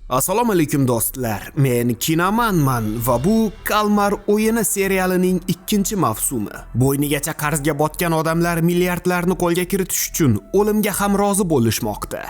Assalomu alaykum do'stlar. Men Kinomanman va bu Kalmar o'yini serialining 2-mavsumi. Bo'ynigacha qarzga botgan odamlar milliardlarni qo'lga kiritish uchun o'limga ham rozi bo'lishmoqda.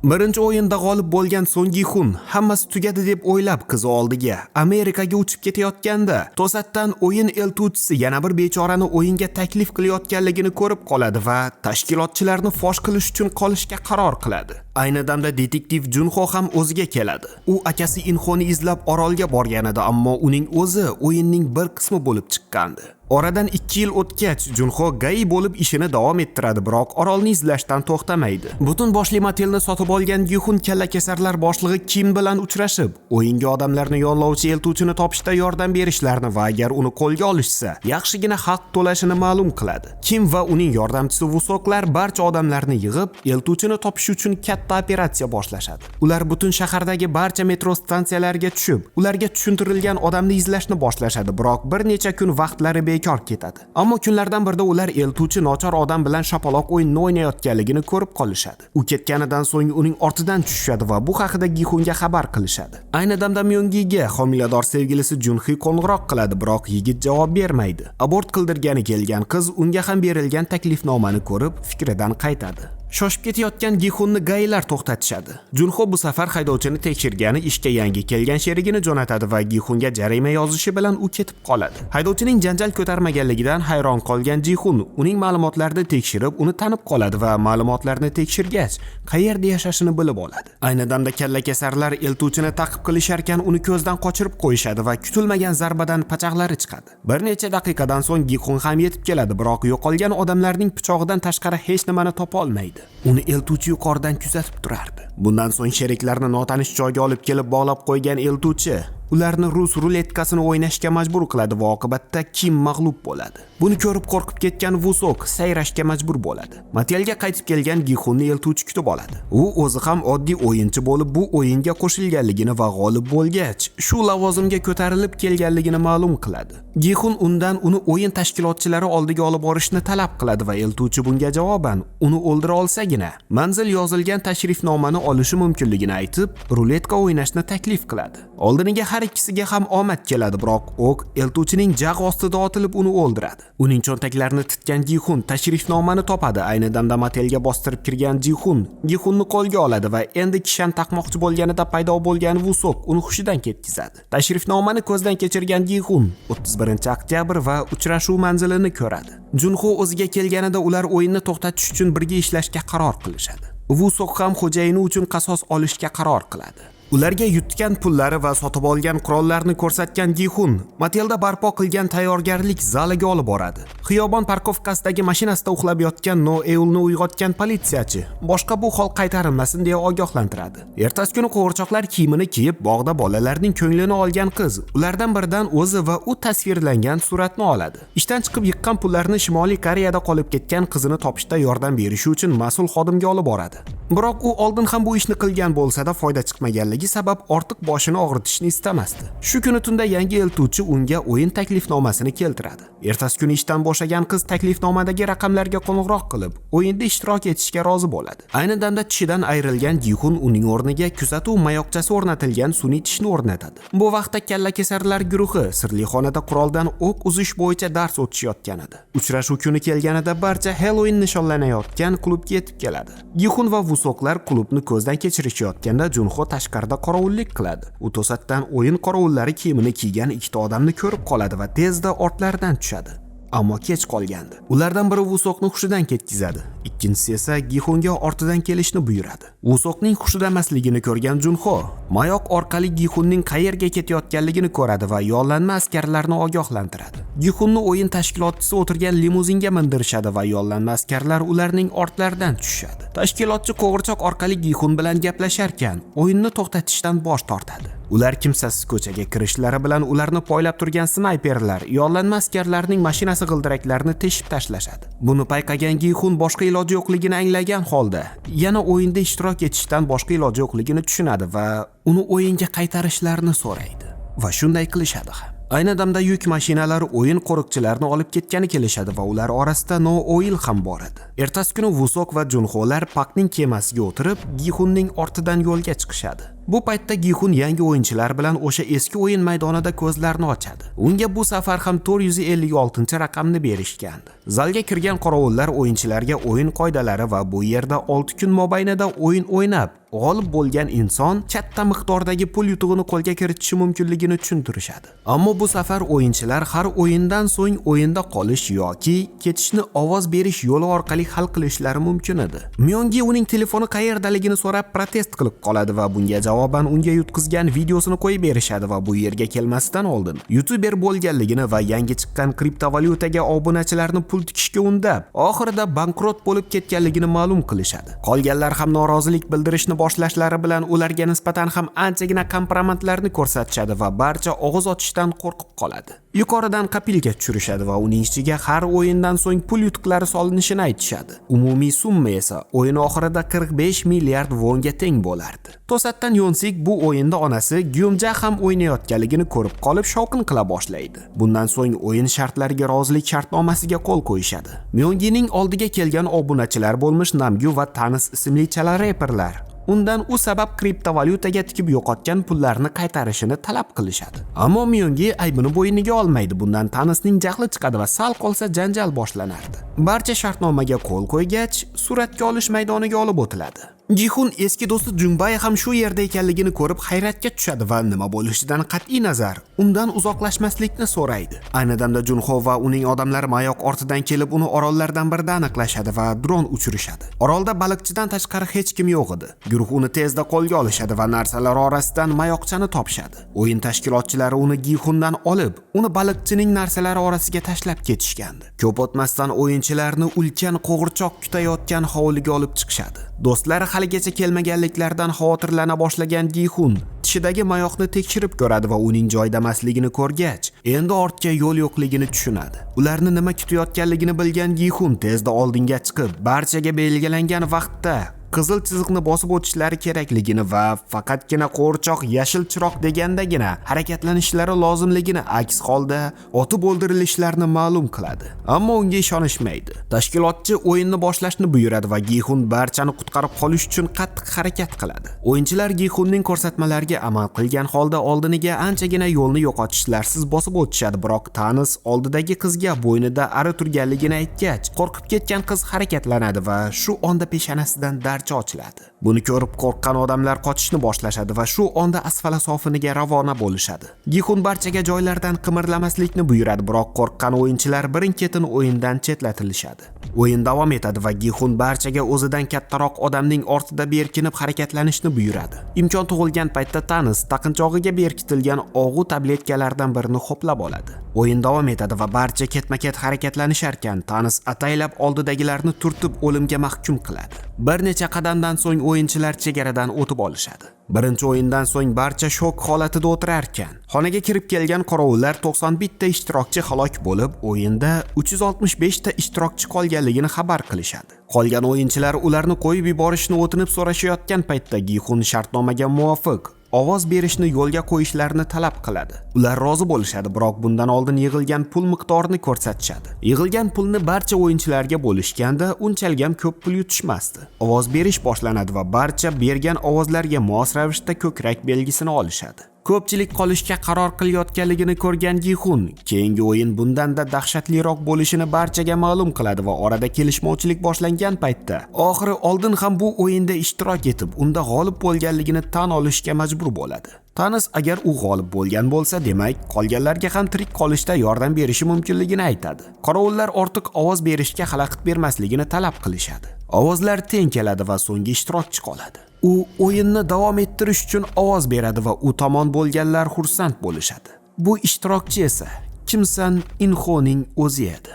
Birinchi o'yinda g'olib bo'lgan Son Gi-hun hammasi tugadi deb o'ylab qizi oldiga Amerikaga uchib ketayotganda to'satdan o'yin eltuvchisi yana bir bechorani o'yinga taklif qilayotganligini ko'rib qoladi va tashkilotchilarni fosh qilish uchun qolishga qaror qiladi. Ayni damda detektiv Junho ham o'ziga keladi. U akasi Inxoni izlab orolga borgan edi, ammo uning o'zi o'yinning bir qismi bo'lib chiqqandi. Oradan 2 yil o'tgach, Junho GAI bo'lib ishini davom ettiradi, biroq orolni izlashdan to'xtamaydi. Butun boshli motelni sotib olgan Gihun kallakesarlar boshlig'i Kim bilan uchrashib, o'yinga odamlarni yollovchi eltuvchini topishda yordam berishlarini va agar uni qo'lga olishsa, yaxshigina haq to'lashini ma'lum qiladi. Kim va uning yordamchisi Vusoklar barcha odamlarni yig'ib, eltuvchini topish uchun katta operatsiya boshlashadi. Ular butun shahardagi barcha metro stansiyalariga tushib, ularga tushuntirilgan odamni izlashni boshlashadi, biroq bir necha kun vaqtlari bekor ketadi. Ammo kunlardan birida ular eltuvchi nochor odam bilan shapaloq o'yinini o'ynayotganligini ko'rib qolishadi. U ketganidan so'ng uning ortidan tushishadi va bu haqida Gihunga xabar qilishadi. Ayni damda Myongiga homilador sevgilisi Junxi qo'ng'iroq qiladi, biroq yigit javob bermaydi. Abort qildirgani kelgan qiz unga ham berilgan taklifnomani ko'rib, fikridan qaytadi. Shoshib ketayotgan Gihunni gaylar to'xtatishadi. Junho bu safar haydovchini tekshirgani ishga yangi kelgan sherigini jo'natadi va Gihunga jarima yozishi bilan u ketib qoladi. Haydovchining janjal ko'tarmaganligidan hayron qolgan Jihun uning ma'lumotlarini tekshirib, uni tanib qoladi va ma'lumotlarni tekshirgach, qayerda yashashini bilib oladi. Ayni damda kallakesarlar eltuvchini ta'qib qilisharkan uni ko'zdan qochirib qo'yishadi va kutilmagan zarbadan pachaqlari chiqadi. Bir necha daqiqadan so'ng Gihun ham yetib keladi, biroq yo'qolgan odamlarning pichog'idan tashqari hech nimani topa olmaydi. Uni eltuvchi yuqoridan kuzatib turardi. Bundan so'ng sheriklarni notanish joyga olib kelib bog'lab qo'ygan eltuvchi ularni rus ruletkasini o'ynashga majbur qiladi va oqibatda Kim mag'lub bo'ladi. Buni ko'rib qo'rqib ketgan Vusok sayrashga majbur bo'ladi. Motelga qaytib kelgan Gihunni eltuvchi kutib oladi. U o'zi ham oddiy o'yinchi bo'lib bu o'yinga qo'shilganligini va g'olib bo'lgach, shu lavozimga ko'tarilib kelganligini ma'lum qiladi. Gihun undan uni o'yin tashkilotchilari oldiga olib borishni talab qiladi va eltuvchi bunga javoban uni o'ldira olsagina manzil yozilgan tashrifnomani olishi mumkinligini aytib, ruletka o'ynashni taklif qiladi. Oldiniga har ikkisiga ham omad keladi, biroq o'q eltuvchining jag'i ostida otilib uni o'ldiradi. Uning cho'ntaklarini titgan Gihun tashrifnomani topadi. Ayni damda motelga bostirib kirgan Jihun Gihunni qo'lga oladi va endi kishan taqmoqchi bo'lganida paydo bo'lgan Vusok uni hushidan ketkizadi. Tashrifnomani ko'zdan kechirgan Gihun 31-oktyabr va uchrashuv manzilini ko'radi. Junho o'ziga kelganida ular o'yinni to'xtatish uchun birga ishlashga qaror qilishadi. Vusok ham xo'jayini uchun qasos olishga qaror qiladi. Ularga yutgan pullari va sotib olgan qurollarni ko'rsatgan Gihun motelda barpo qilgan tayyorgarlik zaliga olib boradi. Xiyobon parkovkasidagi mashinasida uxlab yotgan No Eulni uyg'otgan politsiyachi boshqa bu hol qaytarilmasin deya ogohlantiradi. Ertasi kuni qo'g'irchoqlar kiyimini kiyib bog'da bolalarning ko'nglini olgan qiz ulardan biridan o'zi va u tasvirlangan suratni oladi. Ishdan chiqib yiqqan pullarni Shimoliy Koreyada qolib ketgan qizini topishda yordam berishi uchun mas'ul xodimga olib boradi. Biroq u oldin ham bu ishni qilgan bo'lsa-da foyda chiqmaganligi sabab ortiq boshini og'ritishni istamasdi. Shu kuni tunda yangi eltuvchi unga o'yin taklifnomasini keltiradi. Ertasi kuni ishdan bo'shagan qiz taklifnomadagi raqamlarga qo'ng'iroq qilib, o'yinda ishtirok etishga rozi bo'ladi. Ayni damda tishidan ayrilgan Gihun uning o'rniga kuzatuv mayoqchasi o'rnatilgan sun'iy tishni o'rnatadi. Bu vaqtda kallakesarlar guruhi sirli xonada quroldan o'q uzish bo'yicha dars o'tishayotgan edi. Uchrashuv kuni kelganida barcha Halloween nishonlanayotgan klubga yetib keladi. Gihun va Vusoklar klubni ko'zdan kechirishayotganda Junho tashqarida qorovullik qiladi. U to'satdan o'yin qorovullari kiyimini kiygan ikkita odamni ko'rib qoladi va tezda ortlaridan tushadi. Ammo kech qolgandi. Ulardan biri Vusokni hushidan ketkizadi. Ikkinchisi esa Gihunga ortidan kelishni buyuradi. Vusokning hushida emasligini ko'rgan Junho mayoq orqali Gihunning qayerga ketayotganligini ko'radi va yollanma askarlarni ogohlantiradi. Gihunni o'yin tashkilotchisi o'tirgan limuzinga mindirishadi va yollanma askarlar ularning ortlaridan tushishadi. Tashkilotchi qo'g'irchoq orqali Gihun bilan gaplasharkan, o'yinni to'xtatishdan bosh tortadi. Ular kimsasiz ko'chaga kirishlari bilan ularni poylab turgan snayperlar yollanma askarlarning mashinasi g'ildiraklarini teshib tashlashadi. Buni payqagan Gihun boshqa iloji yo'qligini anglagan holda yana o'yinda ishtirok etishdan boshqa iloji yo'qligini tushunadi va uni o'yinga qaytarishlarini so'raydi. Va shunday qilishadi ham. Ayni damda yuk mashinalari o'yin qo'riqchilarini olib ketgani kelishadi va ular orasida No Oil ham bor edi. Ertasi kuni Vusok va Junholar Pakning kemasiga o'tirib, Gihunning ortidan yo'lga chiqishadi. Bu paytda Gihun yangi o'yinchilar bilan o'sha eski o'yin maydonida ko'zlarini ochadi. Unga bu safar ham 456-raqamni berishgandi. Zalga kirgan qorovullar o'yinchilarga o'yin qoidalari va bu yerda 6 kun mobaynida o'yin o'ynab, g'olib bo'lgan inson katta miqdordagi pul yutug'ini qo'lga kiritishi mumkinligini tushuntirishadi. Ammo bu safar o'yinchilar har o'yindan so'ng o'yinda qolish yoki ketishni ovoz berish yo'li orqali hal qilishlari mumkin edi. Myongi uning telefoni qayerdaligini so'rab protest qilib qoladi va bunga javoban unga yutqizgan videosini qo'yib berishadi va bu yerga kelmasidan oldin youtuber bo'lganligini va yangi chiqqan kriptovalyutaga obunachilarni pul tikishga undab, oxirida bankrot bo'lib ketganligini ma'lum qilishadi. Qolganlar ham norozilik bildirishni boshlashlari bilan ularga nisbatan ham anchagina kompromatlarni ko'rsatishadi va barcha og'iz ochishdan qo'rqib qoladi. Yuqoridan копилка tushirishadi va uning ichiga har o'yindan so'ng pul yutuqlari solinishini aytishadi. Umumiy summa esa o'yin oxirida 45 milliard vonga teng bo'lardi. To'satdan Yonsik bu o'yinda onasi Gyumja ham o'ynayotganligini ko'rib qolib shovqin qila boshlaydi. Bundan so'ng o'yin shartlariga rozilik shartnomasiga qo'l qo'yishadi. Myongining oldiga kelgan obunachilar bo'lmish Namgyu va Tanis ismli chala reperlar undan u sabab kriptovalyutaga tikib yo'qotgan pullarni qaytarishini talab qilishadi. Ammo Myongi aybini bo'yniga olmaydi. Bundan Tanisning jahli chiqadi va sal qolsa janjal boshlanardi. Barcha shartnomaga qo'l qo'ygach, suratga olish maydoniga olib o'tiladi. Jihun eski do'sti Jungbay ham shu yerda ekanligini ko'rib hayratga tushadi va nima bo'lishidan qat'iy nazar undan uzoqlashmaslikni so'raydi. Ayni damda Junho va uning odamlari mayoq ortidan kelib uni orollardan birida aniqlashadi va dron uchirishadi. Orolda baliqchidan tashqari hech kim yo'q edi. Guruh uni tezda qo'lga olishadi va narsalar orasidan mayoqchani topishadi. O'yin tashkilotchilari uni Gihundan olib, uni baliqchining narsalari orasiga tashlab ketishgandi. Ko'p o'tmasdan o'yinchilarni ulkan qo'g'irchoq kutayotgan hovliga olib chiqishadi. Do'stlari haligacha kelmaganliklaridan xavotirlana boshlagan Gihun tishidagi mayoqni tekshirib ko'radi va uning joyida emasligini ko'rgach, endi ortga yo'l yo'qligini tushunadi. Ularni nima kutayotganligini bilgan Gihun tezda oldinga chiqib, barchaga belgilangan vaqtda qizil chiziqni bosib o'tishlari kerakligini va faqatgina qo'g'irchoq yashil chiroq degandagina harakatlanishlari lozimligini, aks holda otib o'ldirilishlarini ma'lum qiladi. Ammo unga ishonishmaydi. Tashkilotchi o'yinni boshlashni buyuradi va Gihun barchani qutqarib qolish uchun qattiq harakat qiladi. O'yinchilar Gihunning ko'rsatmalariga amal qilgan holda oldiniga anchagina yo'lni yo'qotishlarsiz bosib o'tishadi, biroq Tanis oldidagi qizga bo'ynida ari turganligini aytgach, qo'rqib ketgan qiz harakatlanadi va shu onda peshanasidan darcha ochiladi. Buni ko'rib qo'rqqan odamlar qochishni boshlashadi va shu onda asfala sofiniga ravona bo'lishadi. Gihun barchaga joylardan qimirlamaslikni buyuradi, biroq qo'rqqan o'yinchilar birin-ketin o'yindan chetlatilishadi. O'yin davom etadi va Gihun barchaga o'zidan kattaroq odamning ortida berkinib harakatlanishni buyuradi. Imkon tug'ilgan paytda Tanis taqinchog'iga berkitilgan og'u tabletkalaridan birini ho'plab oladi. O'yin davom etadi va barcha ketma-ket harakatlanisharkan, Tanis ataylab oldidagilarni turtib o'limga mahkum qiladi. Bir necha qadamdan so'ng o'yinchilar chegaradan o'tib olishadi. Birinchi o'yindan so'ng barcha shok holatida o'tirarkan, xonaga kirib kelgan qorovullar 91 ta ishtirokchi halok bo'lib, o'yinda 365 ta ishtirokchi qolganligini xabar qilishadi. Qolgan o'yinchilar ularni qo'yib yuborishni o'tinib so'rashayotgan paytda Gihun shartnomaga muvofiq ovoz berishni yo'lga qo'yishlarini talab qiladi. Ular rozi bo'lishadi, biroq bundan oldin yig'ilgan pul miqdorini ko'rsatishadi. Yig'ilgan pulni barcha o'yinchilarga bo'lishganda unchalik ham ko'p pul yutishmasdi. Ovoz berish boshlanadi va barcha bergan ovozlarga mos ravishda ko'krak belgisini olishadi. Ko'pchilik qolishga qaror qilayotganligini ko'rgan Gihun keyingi o'yin bundan-da dahshatliroq bo'lishini barchaga ma'lum qiladi va orada kelishmovchilik boshlangan paytda oxiri oldin ham bu o'yinda ishtirok etib, unda g'olib bo'lganligini tan olishga majbur bo'ladi. Tanis agar u g'olib bo'lgan bo'lsa, demak, qolganlarga ham tirik qolishda yordam berishi mumkinligini aytadi. Qorovullar ortiq ovoz berishga xalaqit bermasligini talab qilishadi. Ovozlar teng keladi va so'nggi ishtirokchi qoladi. U o'yinni davom ettirish uchun ovoz beradi va u tomon bo'lganlar xursand bo'lishadi. Bu ishtirokchi esa Kimsan Inxoning o'zi edi.